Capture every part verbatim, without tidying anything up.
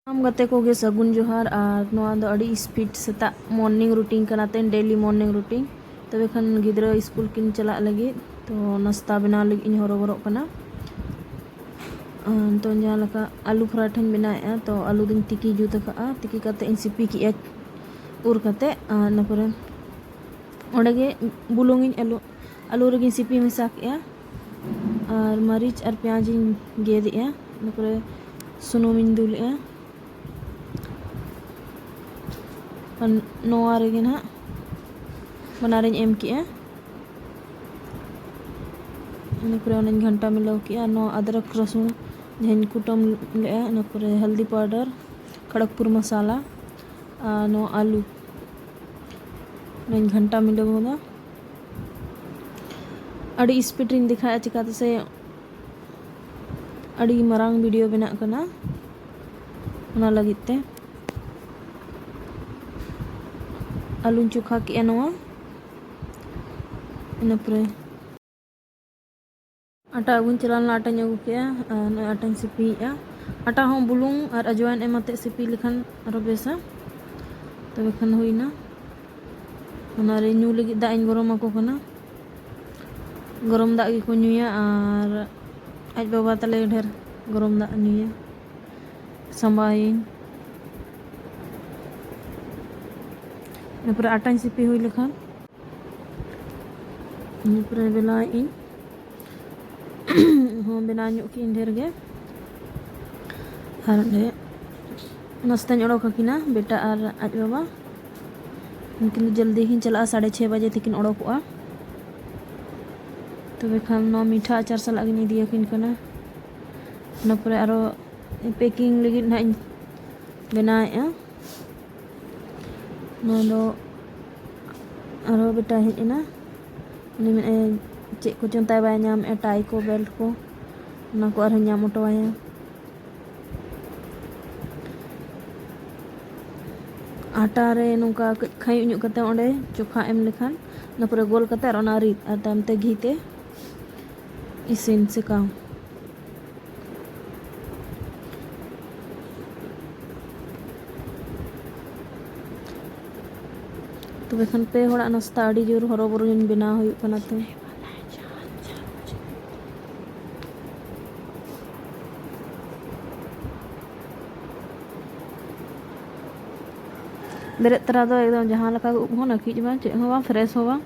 ᱥᱟᱱᱟᱢ ᱜᱟᱛᱮ ᱠᱚᱜᱮ ᱥᱟᱹᱜᱩᱱ ᱡᱚᱦᱟᱨ᱾ ᱟᱨ ᱱᱚᱣᱟ ᱫᱚ ᱟᱹᱰᱤ ᱥᱯᱤᱰ ᱥᱮᱛᱟᱜ ᱢᱚᱨᱱᱤᱝ ᱨᱩᱴᱤᱱ ᱠᱟᱱᱟ ᱛᱤᱧ, ᱰᱮᱞᱤ ᱢᱚᱨᱱᱤᱝ ᱨᱩᱴᱤᱱ᱾ ᱛᱚᱵᱮ ᱠᱷᱟᱱ ᱜᱤᱫᱽᱨᱟᱹ ᱥᱠᱩᱞ ᱠᱤᱱ ᱪᱟᱞᱟᱜ ᱞᱟᱹᱜᱤᱫ, ᱛᱚ ᱱᱟᱥᱛᱟ ᱵᱮᱱᱟᱣ ᱞᱟᱹᱜᱤᱫ ᱤᱧ ᱦᱚᱨᱚᱵᱚᱨᱚᱜ ᱠᱟᱱᱟ᱾ ᱟᱨ ᱱᱤᱛᱚᱝ ᱡᱟᱦᱟᱸ ᱞᱮᱠᱟ ᱟᱹᱞᱩ ᱯᱷᱨᱟᱴᱷᱟᱧ ᱵᱮᱱᱟᱣᱮᱫᱼᱟ, ᱛᱚ ᱟᱹᱞᱩ ᱫᱚᱧ ᱛᱤᱠᱤ ᱡᱩᱛ ᱟᱠᱟᱫᱼᱟ, ᱛᱤᱠᱤ ᱠᱟᱛᱮᱫ ᱤᱧ ᱥᱤᱯᱤ ᱠᱮᱫᱼᱟ ᱩᱨ ᱠᱟᱛᱮᱫ᱾ ᱟᱨ ᱤᱱᱟᱹ ᱯᱚᱨᱮ ᱚᱸᱰᱮ ᱜᱮ ᱵᱩᱞᱩᱝ ᱤᱧ ᱟᱹᱞᱩ, ᱟᱹᱞᱩ ᱨᱮᱜᱮᱧ ᱥᱤᱯᱤ ᱢᱮᱥᱟ ᱠᱮᱫᱼᱟ᱾ ᱟᱨ ᱢᱟᱹᱨᱤᱪ ᱟᱨ ᱯᱮᱸᱭᱟᱡᱽ ᱤᱧ ᱜᱮᱫ ᱮᱫᱼᱟ, ᱤᱱᱟᱹ ᱯᱚᱨᱮ ᱥᱩᱱᱩᱢ ᱤᱧ ᱫᱩᱞ ᱮᱫᱼᱟ᱾ ᱟᱨ ᱱᱚᱣᱟ ᱨᱮᱜᱮ ᱱᱟᱦᱟᱜ ᱵᱟᱱᱟᱨᱤᱧ ᱮᱢ ᱠᱮᱜᱼᱟ᱾ ᱤᱱᱟᱹ ᱯᱚᱨᱮ ᱚᱱᱟᱧ ᱜᱷᱟᱱᱴᱟ ᱢᱤᱞᱟᱹᱣ ᱠᱮᱜᱼᱟ᱾ ᱱᱚᱣᱟ ᱟᱫᱨᱚᱠ ᱨᱟᱹᱥᱩᱱ ᱡᱟᱦᱟᱸᱧ ᱠᱩᱴᱟᱹᱢ ᱞᱮᱜᱼᱟ, ᱤᱱᱟᱹ ᱯᱚᱨᱮ ᱦᱚᱞᱫᱤ ᱯᱟᱣᱰᱟᱨ, ᱠᱷᱚᱲᱚᱜᱽᱯᱩᱨ ᱢᱟᱥᱟᱞᱟ ᱟᱨ ᱱᱚᱣᱟ ᱟᱹᱞᱩ, ᱚᱱᱟᱧ ᱜᱷᱟᱱᱴᱟ ᱢᱤᱞᱟᱹᱣ ᱠᱟᱫᱟ᱾ ᱟᱹᱰᱤ ᱥᱯᱤᱰ ᱨᱤᱧ ᱫᱮᱠᱷᱟᱣᱮᱫᱼᱟ, ᱪᱤᱠᱟᱹᱛᱮ ᱥᱮ ᱟᱹᱰᱤ ᱢᱟᱨᱟᱝ ᱵᱷᱤᱰᱤᱭᱳ ᱵᱮᱱᱟᱜ ᱠᱟᱱᱟ, ᱚᱱᱟ ᱞᱟᱹᱜᱤᱫ ᱛᱮ᱾ ᱟᱹᱞᱩᱧ ᱪᱚᱠᱷᱟ ᱠᱮᱜᱼᱟ ᱱᱚᱣᱟ, ᱤᱱᱟᱹ ᱯᱚᱨᱮ ᱟᱴᱟ ᱟᱹᱜᱩᱧ ᱪᱟᱞᱟᱣ ᱞᱮᱱᱟ, ᱟᱴᱟᱧ ᱟᱹᱜᱩ ᱠᱮᱜᱼᱟ ᱟᱨ ᱱᱚᱜᱼᱚᱭ ᱟᱴᱟᱧ ᱥᱤᱯᱤᱭᱮᱜᱼᱟ᱾ ᱟᱴᱟ ᱦᱚᱸ ᱵᱩᱞᱩᱝ ᱟᱨ ᱟᱡᱣᱟᱭᱤᱱ ᱮᱢ ᱟᱛᱮᱫ ᱥᱤᱯᱤ ᱞᱮᱠᱷᱟᱱ ᱟᱨᱚ ᱵᱮᱥᱟ᱾ ᱛᱚᱵᱮ ᱠᱷᱟᱱ ᱦᱩᱭᱱᱟ᱾ ᱚᱱᱟᱨᱮ ᱧᱩ ᱞᱟᱹᱜᱤᱫ ᱫᱟᱜ ᱤᱧ ᱜᱚᱨᱚᱢ ᱟᱠᱚ ᱠᱟᱱᱟ᱾ ᱜᱚᱨᱚᱢ ᱫᱟᱜ ᱜᱮᱠᱚ ᱧᱩᱭᱟ ᱟᱨ ᱟᱡ ᱵᱟᱵᱟ ᱛᱟᱞᱮ ᱰᱷᱮᱨ ᱜᱚᱨᱚᱢ ᱫᱟᱜ ᱧᱩᱭᱟ᱾ ᱥᱟᱢᱵᱟᱭᱟᱹᱧ᱾ ᱤᱱᱟᱹ ᱯᱚᱨᱮ ᱟᱴᱟᱧ ᱥᱤᱯᱤ ᱦᱩᱭ ᱞᱮᱠᱷᱟᱱ, ᱤᱱᱟᱹ ᱯᱚᱨᱮ ᱵᱮᱱᱟᱣᱮᱫ ᱟᱹᱧ᱾ ᱦᱚᱸ, ᱵᱮᱱᱟᱣ ᱧᱚᱜ ᱠᱮᱜ ᱟᱹᱧ ᱰᱷᱮᱨ ᱜᱮ᱾ ᱟᱨ ᱚᱸᱰᱮ ᱱᱟᱥᱛᱟᱧ ᱚᱰᱚᱠ ᱟᱹᱠᱤᱱᱟ, ᱵᱮᱴᱟ ᱟᱨ ᱟᱡ ᱵᱟᱵᱟ᱾ ᱩᱱᱠᱤᱱ ᱫᱚ ᱡᱚᱞᱫᱤ ᱠᱤᱱ ᱪᱟᱞᱟᱜᱼᱟ, ᱥᱟᱲᱮ ᱪᱷᱚᱭ ᱵᱟᱡᱮ ᱛᱮᱠᱤᱱ ᱚᱰᱚᱠᱚᱜᱼᱟ᱾ ᱛᱚᱵᱮ ᱠᱷᱟᱱ ᱱᱚᱣᱟ ᱢᱤᱴᱷᱟ ᱟᱪᱟᱨ ᱥᱟᱞᱟᱜ ᱜᱤᱧ ᱤᱫᱤᱭᱟᱠᱤᱱ ᱠᱟᱱᱟ᱾ ᱤᱱᱟᱹ ᱯᱚᱨᱮ ᱟᱨᱚ ᱯᱮᱠᱤᱝ ᱞᱟᱹᱜᱤᱫ ᱱᱟᱦᱟᱜ ᱤᱧ ᱵᱮᱱᱟᱣᱮᱫᱼᱟ᱾ ᱱᱚᱣᱟ ᱫᱚ ᱟᱨᱦᱚᱸ ᱵᱮᱴᱟᱭ ᱦᱮᱡ ᱮᱱᱟ, ᱩᱱᱤ ᱢᱮᱱᱮᱫᱼᱟᱭ ᱪᱮᱫ ᱠᱚᱪᱚᱝ ᱛᱟᱭ ᱵᱟᱭ ᱧᱟᱢᱮᱫᱼᱟ, ᱴᱟᱭ ᱠᱚ, ᱵᱮᱞᱴ ᱠᱚ, ᱚᱱᱟ ᱠᱚ ᱟᱨᱦᱚᱸ ᱧᱟᱢ ᱦᱚᱴᱚ ᱟᱭᱟ᱾ ᱟᱴᱟ ᱨᱮ ᱱᱚᱝᱠᱟ ᱠᱟᱹᱡ ᱠᱷᱟᱹᱭᱩᱜ ᱧᱚᱜ ᱠᱟᱛᱮ ᱚᱸᱰᱮ ᱪᱚᱠᱷᱟ ᱮᱢ ᱞᱮᱠᱷᱟᱱ, ᱤᱱᱟᱹ ᱯᱚᱨᱮ ᱜᱳᱞ ᱠᱟᱛᱮ ᱟᱨ ᱚᱱᱟ ᱨᱤᱫ, ᱟᱨ ᱛᱟᱭᱚᱢ ᱛᱮ ᱜᱷᱤ ᱛᱮ ᱤᱥᱤᱱ ᱥᱮᱠᱟᱣ᱾ ᱛᱚᱵᱮ ᱠᱷᱟᱱ ᱯᱮ ᱦᱚᱲᱟᱜ ᱱᱟᱥᱛᱟ ᱟᱹᱰᱤ ᱡᱳᱨ ᱦᱚᱨᱚᱵᱚᱨᱚ ᱧᱚᱜ ᱵᱮᱱᱟᱣ ᱦᱩᱭᱩᱜ ᱠᱟᱱᱟ ᱛᱚ᱾ ᱵᱮᱨᱮᱫ ᱛᱚᱨᱟ ᱫᱚ ᱮᱠᱫᱚᱢ ᱡᱟᱦᱟᱸ ᱞᱮᱠᱟ ᱜᱮ ᱩᱵ ᱦᱚᱸ ᱱᱟᱹᱠᱤᱡ ᱵᱟᱝ, ᱪᱮᱫ ᱦᱚᱸ ᱵᱟᱝ, ᱯᱷᱨᱮᱥ ᱦᱚᱸ ᱵᱟᱝ᱾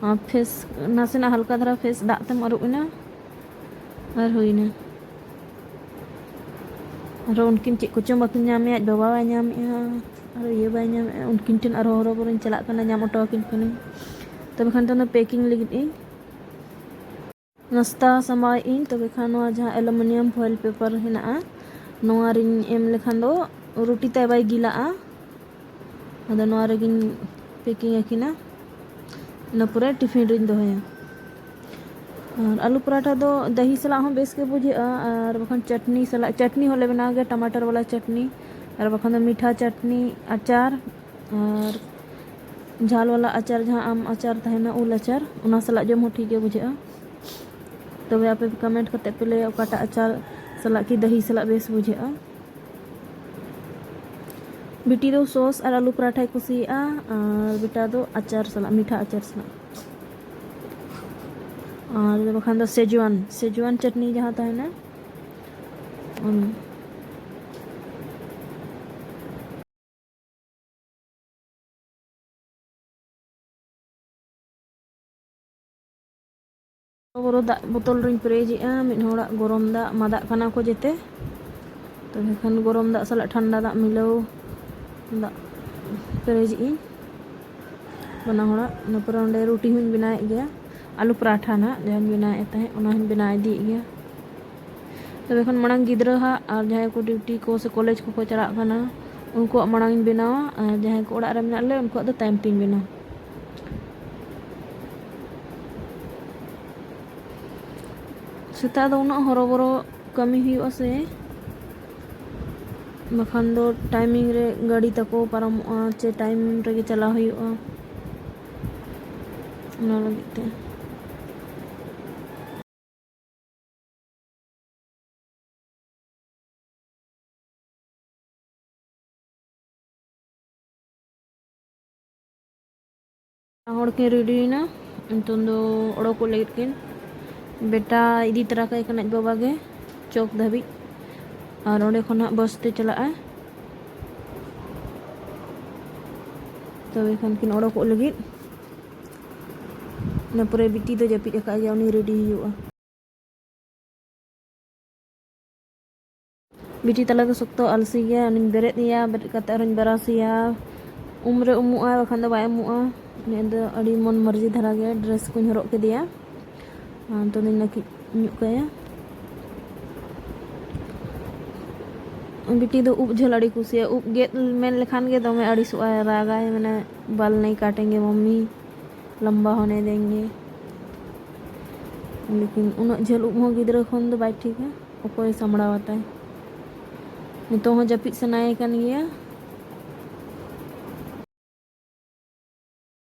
ᱟᱨ ᱯᱷᱮᱥ ᱱᱟᱥᱮᱱᱟᱜ ᱦᱟᱞᱠᱟ ᱫᱷᱟᱨᱟ ᱯᱷᱮᱥ ᱫᱟᱜ ᱛᱮᱢ ᱟᱹᱨᱩᱵ ᱮᱱᱟ ᱟᱨ ᱦᱩᱭᱱᱟ᱾ ᱟᱨᱚ ᱩᱱᱠᱤᱱ ᱪᱮᱫ ᱠᱚᱪᱚᱝ ᱵᱟᱹᱠᱤᱱ ᱧᱟᱢᱮᱫ, ᱟᱡ ᱵᱟᱵᱟ ᱵᱟᱭ ᱧᱟᱢᱮᱫᱼᱟ, ᱟᱨᱚ ᱤᱭᱟᱹ ᱵᱟᱭ ᱧᱟᱢᱮᱫᱼᱟ, ᱩᱱᱠᱤᱱ ᱴᱷᱮᱱ ᱟᱨᱚ ᱦᱚᱨᱚᱵᱚᱨᱚᱧ ᱪᱟᱞᱟᱜ ᱠᱟᱱᱟ, ᱧᱟᱢ ᱦᱚᱴᱚ ᱟᱹᱠᱤᱱ ᱠᱟᱹᱱᱟᱹᱧ᱾ ᱛᱚᱵᱮ ᱠᱷᱟᱱ ᱫᱚ ᱚᱱᱟ ᱯᱮᱠᱤᱝ ᱞᱟᱹᱜᱤᱫ ᱤᱧ ᱱᱟᱥᱛᱟ ᱥᱟᱢᱵᱟᱣᱮᱫ ᱟᱹᱧ᱾ ᱛᱚᱵᱮ ᱠᱷᱟᱱ ᱱᱚᱣᱟ ᱡᱟᱦᱟᱸ ᱮᱞᱩᱢᱤᱱᱤᱭᱟᱢ ᱯᱷᱚᱭᱮᱞ ᱯᱮᱯᱟᱨ ᱦᱮᱱᱟᱜᱼᱟ, ᱱᱚᱣᱟ ᱨᱤᱧ ᱮᱢ ᱞᱮᱠᱷᱟᱱ ᱫᱚ ᱨᱩᱴᱤ ᱛᱟᱭ ᱵᱟᱭ ᱜᱤᱞᱟᱜᱼᱟ᱾ ᱟᱫᱚ ᱱᱚᱣᱟ ᱨᱮᱜᱮᱧ ᱯᱮᱠᱤᱝ ᱟᱹᱠᱤᱱᱟ, ᱤᱱᱟᱹ ᱯᱚᱨᱮ ᱴᱤᱯᱷᱤᱱ ᱨᱤᱧ ᱫᱚᱦᱚᱭᱟ᱾ ᱟᱨ ᱟᱹᱞᱩ ᱯᱚᱨᱟᱴᱷᱟ ᱫᱚ ᱫᱟᱹᱦᱤ ᱥᱟᱞᱟᱜ ᱦᱚᱸ ᱵᱮᱥ ᱜᱮ ᱵᱩᱡᱷᱟᱹᱜᱼᱟ, ᱟᱨ ᱵᱟᱠᱷᱟᱱ ᱪᱟᱴᱱᱤ ᱥᱟᱞᱟᱜ, ᱪᱟᱴᱱᱤ ᱦᱚᱸᱞᱮ ᱵᱮᱱᱟᱣ ᱜᱮᱭᱟ, ᱴᱟᱢᱟᱴᱟᱨ ᱵᱟᱞᱟ ᱪᱟᱴᱱᱤ, ᱟᱨ ᱵᱟᱠᱷᱟᱱ ᱫᱚ ᱢᱤᱴᱷᱟ ᱪᱟᱴᱱᱤ, ᱟᱪᱟᱨ, ᱟᱨ ᱡᱷᱟᱞ ᱵᱟᱞᱟ ᱟᱪᱟᱨ, ᱡᱟᱦᱟᱸ ᱟᱢ ᱟᱪᱟᱨ ᱛᱟᱦᱮᱱᱟ, ᱩᱞ ᱟᱪᱟᱨ, ᱚᱱᱟ ᱥᱟᱞᱟᱜ ᱡᱚᱢ ᱦᱚᱸ ᱴᱷᱤᱠ ᱜᱮ ᱵᱩᱡᱷᱟᱹᱜᱼᱟ᱾ ᱛᱚᱵᱮ ᱟᱯᱮ ᱠᱚᱢᱮᱱᱴ ᱠᱟᱛᱮ ᱯᱮ ᱞᱟᱹᱭᱟ ᱚᱠᱟᱴᱟᱜ ᱟᱪᱟᱨ ᱥᱟᱞᱟᱜ ᱠᱤ ᱫᱟᱹᱦᱤ ᱥᱟᱞᱟᱜ ᱵᱮᱥ ᱵᱩᱡᱷᱟᱹᱜᱼᱟ᱾ ᱵᱤᱴᱤ ᱫᱚ ᱥᱚᱥ ᱟᱨ ᱟᱹᱞᱩ ᱯᱚᱨᱟᱴᱷᱟᱭ ᱠᱩᱥᱤᱭᱟᱜᱼᱟ, ᱟᱨ ᱵᱮᱴᱟ ᱫᱚ ᱟᱪᱟᱨ ᱥᱟᱞᱟᱜ, ᱢᱤᱴᱷᱟ ᱟᱪᱟᱨ ᱥᱟᱞᱟᱜ᱾ ᱟᱨ ᱵᱟᱠᱷᱟᱱ ᱫᱚ ᱥᱮᱡᱣᱟᱱ, ᱥᱮᱡᱣᱟᱱ ᱪᱟᱴᱱᱤ ᱡᱟᱦᱟᱸ ᱛᱟᱦᱮᱱᱟ, ᱚᱱᱟ᱾ ᱵᱚᱨᱚ ᱫᱟᱜ ᱵᱳᱛᱚᱞ ᱨᱤᱧ ᱯᱮᱨᱮᱡᱮᱜᱼᱟ, ᱢᱤᱫ ᱦᱚᱲᱟᱜ ᱜᱚᱨᱚᱢ ᱫᱟᱜ, ᱢᱟᱫᱟᱜ ᱠᱟᱱᱟ ᱠᱚ ᱡᱮᱛᱮ᱾ ᱛᱚᱵᱮ ᱠᱷᱟᱱ ᱜᱚᱨᱚᱢ ᱫᱟᱜ ᱥᱟᱞᱟᱜ ᱴᱷᱟᱱᱰᱟ ᱫᱟᱜ ᱢᱤᱞᱟᱹᱣ ᱫᱟᱜ ᱯᱮᱨᱮᱡᱮᱜ ᱟᱹᱧ ᱵᱟᱱᱟ ᱦᱚᱲᱟᱜ᱾ ᱤᱱᱟᱹ ᱯᱚᱨᱮ ᱚᱸᱰᱮ ᱨᱩᱴᱤ ᱦᱚᱸᱧ ᱵᱮᱱᱟᱣᱮᱫ ᱜᱮᱭᱟ, ᱟᱹᱞᱩ ᱯᱚᱨᱟᱴᱷᱟ ᱱᱟᱜ ᱡᱟᱦᱟᱸᱧ ᱵᱮᱱᱟᱣᱮᱫ ᱛᱟᱦᱮᱸᱫ, ᱚᱱᱟ ᱦᱚᱸᱧ ᱵᱮᱱᱟᱣ ᱤᱫᱤᱭᱮᱫ ᱜᱮᱭᱟ᱾ ᱛᱚᱵᱮ ᱠᱷᱟᱱ ᱢᱟᱲᱟᱝ ᱜᱤᱫᱽᱨᱟᱹ ᱦᱟᱸᱜ ᱟᱨ ᱡᱟᱦᱟᱸᱭ ᱠᱚ ᱰᱤᱭᱩᱴᱤ ᱠᱚ ᱥᱮ ᱠᱚᱞᱮᱡᱽ ᱠᱚᱠᱚ ᱪᱟᱞᱟᱜ ᱠᱟᱱᱟ, ᱩᱱᱠᱩᱣᱟᱜ ᱢᱟᱲᱟᱝ ᱤᱧ ᱵᱮᱱᱟᱣᱟ, ᱟᱨ ᱡᱟᱦᱟᱸᱭ ᱠᱚ ᱚᱲᱟᱜ ᱨᱮ ᱢᱮᱱᱟᱜ ᱞᱮ, ᱩᱱᱠᱩᱣᱟᱜ ᱫᱚ ᱛᱟᱭᱚᱢ ᱛᱤᱧ ᱵᱮᱱᱟᱣᱟ᱾ ᱥᱮᱛᱟᱜ ᱫᱚ ᱩᱱᱟᱹᱜ ᱦᱚᱨᱚᱵᱚᱨᱚ ᱠᱟᱹᱢᱤ ᱦᱩᱭᱩᱜᱼᱟ ᱥᱮ, ᱵᱟᱠᱷᱟᱱ ᱫᱚ ᱴᱟᱭᱢᱤᱝ ᱨᱮ ᱜᱟᱹᱰᱤ ᱛᱟᱠᱚ ᱯᱟᱨᱚᱢᱚᱜᱼᱟ, ᱪᱮ ᱴᱟᱭᱤᱢ ᱨᱮᱜᱮ ᱪᱟᱞᱟᱣ ᱦᱩᱭᱩᱜᱼᱟ, ᱚᱱᱟ ᱞᱟᱹᱜᱤᱫ ᱛᱮ᱾ ᱦᱚᱲ ᱠᱤᱱ ᱨᱮᱰᱤᱭᱮᱱᱟ᱾ ᱱᱤᱛᱚᱝ ᱫᱚ ᱚᱰᱚᱠᱚᱜ ᱞᱟᱹᱜᱤᱫ ᱠᱤᱱ᱾ ᱵᱮᱴᱟ ᱤᱫᱤ ᱛᱚᱨᱟ ᱠᱟᱭ ᱠᱟᱱᱟ ᱟᱡ ᱵᱟᱵᱟ ᱜᱮ ᱪᱚᱠ ᱫᱷᱟᱹᱵᱤᱡ, ᱟᱨ ᱚᱸᱰᱮ ᱠᱷᱚᱱ ᱦᱟᱸᱜ ᱵᱟᱥ ᱛᱮ ᱪᱟᱞᱟᱜᱼᱟ᱾ ᱛᱚᱵᱮ ᱠᱷᱟᱱ ᱠᱤᱱ ᱚᱰᱚᱠᱚᱜ ᱞᱟᱹᱜᱤᱫ᱾ ᱤᱱᱟᱹ ᱯᱚᱨᱮ ᱵᱤᱴᱤ ᱫᱚ ᱡᱟᱹᱯᱤᱫ ᱟᱠᱟᱫ ᱜᱮᱭᱟ, ᱩᱱᱤ ᱨᱮᱰᱤ ᱦᱩᱭᱩᱜᱼᱟ᱾ ᱵᱤᱴᱤ ᱛᱟᱞᱮ ᱫᱚ ᱥᱚᱠᱛᱚ ᱟᱞᱥᱤ ᱜᱮᱭᱟ᱾ ᱩᱱᱤᱧ ᱵᱮᱨᱮᱫ ᱮᱭᱟ, ᱵᱮᱨᱮᱫ ᱠᱟᱛᱮ ᱟᱨᱦᱚᱸᱧ ᱵᱨᱟᱥ ᱮᱭᱟ᱾ ᱩᱢ ᱨᱮ ᱩᱢᱩᱜᱼᱟ, ᱵᱟᱠᱷᱟᱱ ᱫᱚ ᱵᱟᱭ ᱩᱢᱩᱜᱼᱟ᱾ ᱩᱱᱤᱭᱟᱜ ᱫᱚ ᱟᱹᱰᱤ ᱢᱚᱱ ᱢᱚᱨᱡᱤ ᱫᱷᱟᱨᱟ ᱜᱮ᱾ ᱰᱨᱮᱥ ᱠᱚᱧ ᱦᱚᱨᱚᱜ ᱠᱮᱫᱮᱭᱟ᱾ ᱟᱨ ᱱᱤᱛᱚᱜ ᱫᱚᱧ ᱱᱟᱹᱠᱤᱡ ᱧᱚᱜ ᱠᱟᱭᱟ᱾ ᱵᱤᱴᱤ ᱫᱚ ᱩᱵ ᱡᱷᱟᱹᱞ ᱟᱹᱰᱤ ᱠᱩᱥᱤᱭᱟᱜᱼᱟ᱾ ᱩᱵ ᱜᱮᱫ ᱢᱮᱱ ᱞᱮᱠᱷᱟᱱ ᱜᱮ ᱫᱚᱢᱮ ᱟᱹᱲᱤᱥᱚᱜᱼᱟᱭ, ᱨᱟᱜᱟᱭ, ᱢᱮᱱᱟ, "ᱵᱟᱞ ᱱᱟᱹᱭ ᱠᱟᱴᱮᱝᱜᱮ ᱢᱟᱢᱢᱤ, ᱞᱟᱢᱵᱟ ᱦᱳᱱᱮ ᱫᱮᱝᱜᱮ᱾" ᱞᱮᱠᱤᱱ ᱩᱱᱟᱹᱜ ᱡᱷᱟᱹᱞ ᱩᱵ ᱦᱚᱸ ᱜᱤᱫᱽᱨᱟᱹ ᱠᱷᱚᱱ ᱫᱚ ᱵᱟᱭ ᱴᱷᱤᱠᱟ᱾ ᱚᱠᱚᱭ ᱥᱟᱢᱵᱲᱟᱣ ᱟᱛᱟᱭ? ᱱᱤᱛᱚᱜ ᱦᱚᱸ ᱡᱟᱹᱯᱤᱫ ᱥᱟᱱᱟᱭᱮ ᱠᱟᱱ ᱜᱮᱭᱟ᱾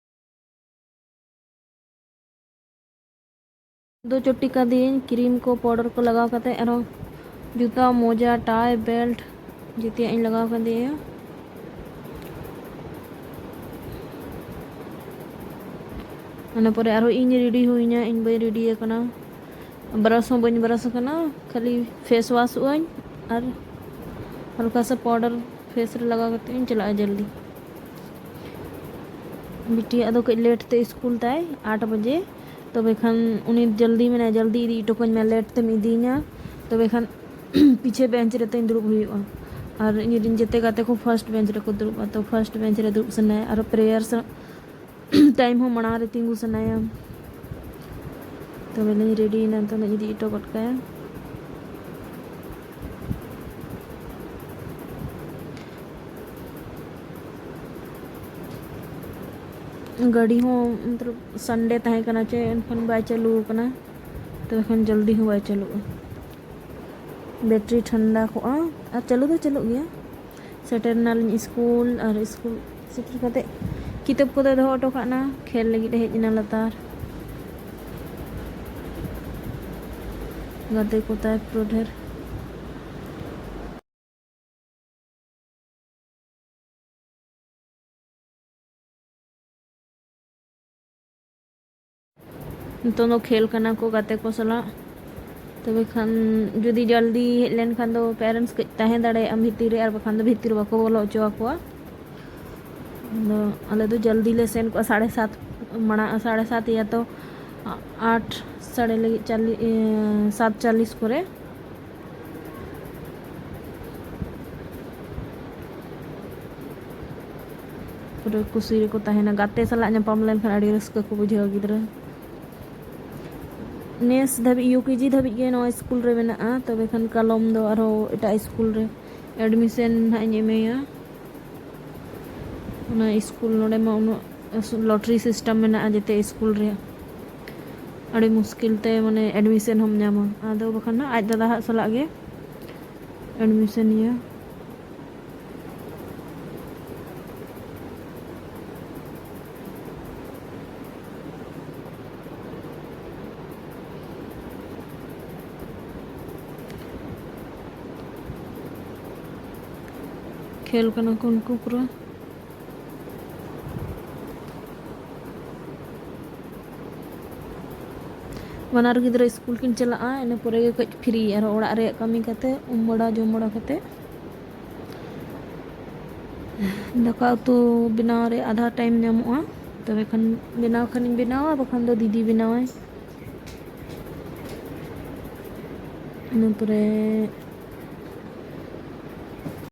ᱫᱚ ᱪᱚᱴᱤ ᱠᱟᱫᱮᱭᱟᱹᱧ, ᱠᱨᱤᱢ ᱠᱚ, ᱯᱟᱣᱰᱟᱨ ᱠᱚ ᱞᱟᱜᱟᱣ ᱠᱟᱛᱮ, ᱟᱨᱦᱚᱸ ᱡᱩᱛᱟᱹ, ᱢᱚᱡᱟ, ᱴᱟᱭ, ᱵᱮᱞᱴ ᱡᱮᱛᱮᱭᱟᱜ ᱤᱧ ᱞᱟᱜᱟᱣ ᱠᱟᱫᱮᱭᱟ᱾ ᱚᱱᱟ ᱯᱚᱨᱮ ᱟᱨᱦᱚᱸ ᱤᱧ ᱨᱮᱰᱤ ᱦᱩᱭᱱᱟ, ᱤᱧ ᱵᱟᱹᱧ ᱨᱮᱰᱤ ᱟᱠᱟᱱᱟ᱾ ᱵᱨᱟᱥ ᱦᱚᱸ ᱵᱟᱹᱧ ᱵᱨᱟᱥ ᱟᱠᱟᱱᱟ, ᱠᱷᱟᱹᱞᱤ ᱯᱷᱮᱥ ᱣᱟᱥᱚᱜ ᱟᱹᱧ ᱟᱨ ᱦᱟᱞᱠᱟ ᱥᱟ ᱯᱟᱣᱰᱟᱨ ᱯᱷᱮᱥ ᱨᱮ ᱞᱟᱜᱟᱣ ᱠᱟᱛᱮ ᱤᱧ ᱪᱟᱞᱟᱜᱼᱟ ᱡᱚᱞᱫᱤ᱾ ᱵᱤᱴᱤᱭᱟᱜ ᱫᱚ ᱠᱟᱹᱡ ᱞᱮᱴ ᱛᱮ ᱥᱠᱩᱞ ᱛᱟᱭ, ᱟᱴ ᱵᱟᱡᱮ᱾ ᱛᱚᱵᱮ ᱠᱷᱟᱱ ᱩᱱᱤ ᱡᱚᱞᱫᱤ ᱢᱮᱱᱟᱭ, "ᱡᱚᱞᱫᱤ ᱤᱫᱤ ᱦᱚᱴᱚ ᱠᱟᱹᱧ ᱢᱮ, ᱞᱮᱴ ᱛᱮᱢ ᱤᱫᱤᱧᱟ᱾" ᱛᱚᱵᱮ ᱠᱷᱟᱱ ᱯᱤᱪᱷᱮ ᱵᱮᱧᱪ ᱨᱮ ᱛᱤᱧ ᱫᱩᱲᱩᱵ ᱦᱩᱭᱩᱜᱼᱟ᱾ ᱟᱨ ᱤᱧ ᱨᱮᱱ ᱡᱮᱛᱮ ᱜᱟᱛᱮ ᱠᱚ ᱯᱷᱟᱥᱴ ᱵᱮᱧᱪ ᱨᱮᱠᱚ ᱫᱩᱲᱩᱵᱼᱟ, ᱛᱚ ᱯᱷᱟᱥᱴ ᱵᱮᱧᱪ ᱨᱮ ᱫᱩᱲᱩᱵ ᱥᱟᱱᱟᱭᱟ᱾ ᱟᱨᱚ ᱯᱨᱮᱭᱟᱨ ᱥᱟ-, ᱴᱟᱭᱤᱢ ᱦᱚᱸ ᱢᱟᱲᱟᱝ ᱨᱮ ᱛᱤᱸᱜᱩ ᱥᱟᱱᱟᱭᱟ᱾ ᱛᱚᱵᱮ ᱞᱤᱧ ᱨᱮᱰᱤᱭᱮᱱᱟ, ᱱᱤᱛᱚᱜ ᱞᱤᱧ ᱤᱫᱤ ᱦᱚᱴᱚ ᱜᱚᱫ ᱠᱟᱭᱟ᱾ ᱜᱟᱹᱰᱤ ᱦᱚᱸ ᱢᱚᱛᱞᱚᱵ ᱥᱟᱱᱰᱮ ᱛᱟᱦᱮᱸ ᱠᱟᱱᱟ ᱪᱮ, ᱮᱱᱠᱷᱟᱱ ᱵᱟᱭ ᱪᱟᱹᱞᱩ ᱟᱠᱟᱱᱟ, ᱛᱚᱵᱮ ᱠᱷᱟᱱ ᱡᱚᱞᱫᱤ ᱦᱚᱸ ᱵᱟᱭ ᱪᱟᱹᱞᱩᱜᱼᱟ᱾ ᱵᱮᱴᱨᱤ ᱴᱷᱟᱱᱰᱟ ᱠᱚᱜᱼᱟ ᱟᱨ ᱪᱟᱹᱞᱩ ᱫᱚ ᱪᱟᱹᱞᱩᱜ ᱜᱮᱭᱟ᱾ ᱥᱮᱴᱮᱨ ᱮᱱᱟᱞᱤᱧ ᱥᱠᱩᱞ, ᱟᱨ ᱥᱠᱩᱞ ᱥᱮᱴᱮᱨ ᱠᱟᱛᱮ ᱠᱤᱛᱟᱹᱵ ᱠᱚᱫᱚᱭ ᱫᱚᱦᱚ ᱦᱚᱴᱚ ᱠᱟᱜ ᱱᱟ, ᱠᱷᱮᱞ ᱞᱟᱹᱜᱤᱫ ᱮ ᱦᱮᱡ ᱮᱱᱟ ᱞᱟᱛᱟᱨ᱾ ᱜᱟᱛᱮ ᱠᱚ ᱛᱟᱭ ᱯᱩᱨᱟᱹ ᱰᱷᱮᱨ᱾ ᱱᱤᱛᱚᱝ ᱫᱚ ᱠᱷᱮᱞ ᱠᱟᱱᱟ ᱠᱚ ᱜᱟᱛᱮ ᱠᱚ ᱥᱟᱞᱟᱜ᱾ ᱛᱚᱵᱮ ᱠᱷᱟᱱ ᱡᱩᱫᱤ ᱡᱚᱞᱫᱤ ᱦᱮᱡ ᱞᱮᱱᱠᱷᱟᱱ ᱫᱚ parents ᱠᱟᱹᱡ ᱛᱟᱦᱮᱸ ᱫᱟᱲᱮᱭᱟᱜᱼᱟ ᱵᱷᱤᱛᱤᱨ ᱨᱮ, ᱟᱨ ᱵᱟᱠᱷᱟᱱ ᱫᱚ ᱵᱷᱤᱛᱤᱨ ᱵᱟᱠᱚ ᱵᱚᱞᱚ ᱦᱚᱪᱚ ᱟᱠᱚᱣᱟ᱾ ᱟᱫᱚ ᱟᱞᱮ ᱫᱚ ᱡᱚᱞᱫᱤ ᱞᱮ ᱥᱮᱱ ᱠᱚᱜᱼᱟ, ᱥᱟᱲᱮ ᱥᱟᱛ ᱢᱟᱲᱟᱝ, ᱥᱟᱲᱮ ᱥᱟᱛ ᱤᱭᱟ ᱛᱚ ᱟᱴ ᱥᱟᱲᱮ ᱞᱟᱹᱜᱤᱫ ᱪᱟᱞᱤ-, ᱮ, ᱥᱟᱛ ᱪᱟᱞᱤᱥ ᱠᱚᱨᱮ᱾ ᱯᱩᱨᱟᱹ ᱠᱩᱥᱤ ᱨᱮᱠᱚ ᱛᱟᱦᱮᱱᱟ᱾ ᱜᱟᱛᱮ ᱥᱟᱞᱟᱜ ᱧᱟᱯᱟᱢ ᱞᱮᱱᱠᱷᱟᱱ ᱟᱹᱰᱤ ᱨᱟᱹᱥᱠᱟᱹ ᱠᱚ ᱵᱩᱡᱷᱟᱹᱣᱟ ᱜᱤᱫᱽᱨᱟᱹ᱾ ᱱᱮᱥ ᱫᱷᱟᱹᱵᱤᱡ, ᱤᱭᱩ ᱠᱮ ᱡᱤ ᱫᱷᱟᱹᱵᱤᱡ ᱜᱮ ᱱᱚᱣᱟ ᱥᱠᱩᱞ ᱨᱮ ᱢᱮᱱᱟᱜᱼᱟ᱾ ᱛᱚᱵᱮ ᱠᱷᱟᱱ ᱠᱟᱞᱚᱢ ᱫᱚ ᱟᱨᱦᱚᱸ ᱮᱴᱟᱜ ᱥᱠᱩᱞ ᱨᱮ admission ᱱᱟᱦᱟᱜ ᱤᱧ ᱮᱢᱮᱭᱟ᱾ ᱚᱱᱟ ᱥᱠᱩᱞ ᱱᱚᱰᱮ ᱢᱟ ᱩᱱᱟᱹᱜ ᱞᱚᱴᱟᱨᱤ system ᱢᱮᱱᱟᱜᱼᱟ ᱡᱮᱛᱮ ᱥᱠᱩᱞ ᱨᱮ᱾ ᱟᱹᱰᱤ ᱢᱩᱥᱠᱤᱞ ᱛᱮ ᱢᱟᱱᱮ admission ᱦᱚᱸᱢ ᱧᱟᱢᱟ᱾ ᱟᱫᱚ ᱵᱟᱠᱷᱟᱱ ᱦᱟᱸᱜ ᱟᱡ ᱫᱟᱫᱟ ᱦᱟᱜ ᱥᱟᱞᱟᱜ ᱜᱮ admission ᱮᱭᱟ᱾ ᱠᱷᱮᱞ ᱠᱟᱱᱟ ᱠᱚ ᱩᱱᱠᱩ ᱯᱩᱨᱟᱹ᱾ ᱵᱟᱱᱟᱨ ᱜᱤᱫᱽᱨᱟᱹ ᱥᱠᱩᱞ ᱠᱤᱱ ᱪᱟᱞᱟᱜᱼᱟ, ᱤᱱᱟᱹ ᱯᱚᱨᱮ ᱜᱮ ᱠᱟᱹᱡ free, ᱟᱨᱦᱚᱸ ᱚᱲᱟᱜ ᱨᱮᱭᱟᱜ ᱠᱟᱹᱢᱤ ᱠᱟᱛᱮ, ᱩᱢ ᱵᱟᱲᱟ, ᱡᱚᱢ ᱵᱟᱲᱟ ᱠᱟᱛᱮ, ᱫᱟᱠᱟ ᱩᱛᱩ ᱵᱮᱱᱟᱣ ᱨᱮ ᱟᱫᱷᱟ time ᱧᱟᱢᱚᱜᱼᱟ᱾ ᱛᱚᱵᱮ ᱠᱷᱟᱱ ᱵᱮᱱᱟᱣ ᱠᱷᱟᱱᱤᱧ ᱵᱮᱱᱟᱣᱟ, ᱵᱟᱠᱷᱟᱱ ᱫᱚ ᱫᱤᱫᱤ ᱵᱮᱱᱟᱣᱟᱭ᱾ ᱤᱱᱟᱹ ᱯᱚᱨᱮ